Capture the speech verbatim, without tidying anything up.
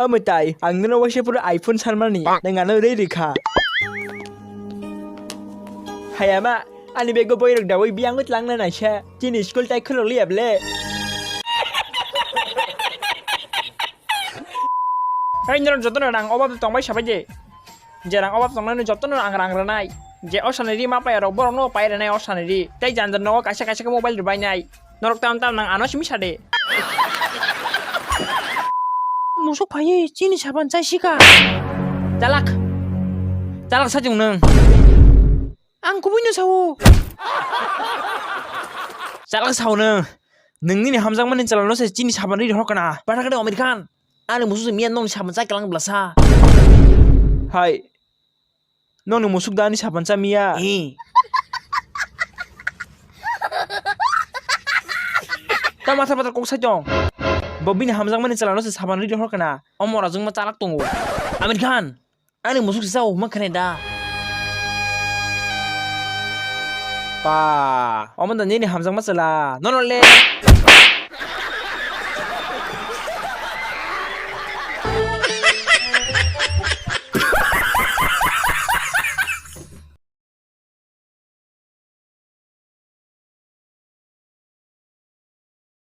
Omo tai, ang nono waisa phuru iPhone sanmani, nwng ano rwi rikha. Hayama, ani bego boirok dawi biyang tlang na naisa, chini school tai khulok liya ble. Hai norok jotono rang obab tongbai sabai je. Je rang obab tongnani jotono ang rang rwnai. Je osani ri ma playerok borokno pai rwnai osani ri. Tei janja nogo kaisa kaisa khe mobile rwbainai. Norok tam tam nang ano simi sade. Musuk phaiwi chini saban chai sika. Chalak. Chalak sajung nung. Ang kubui no sao. Chalak sao nung. Nung nini hamjakmani chalano se chini saban ri hor kana. Bata kade Amir Khan. Ani musuk se miya nongni saban chai kalang blasa. Hai. Nongni musuk da ani saban cha miya. Eh. Ta matha matha kok sai tong. Bo bini hamjakmani chalano se saban ri hor kana. Omo rajung ma chalak tongo. Amir Khan. Ani musuk se sao huma khane da. Pa, omo da nini hamjakma chala. Nono le.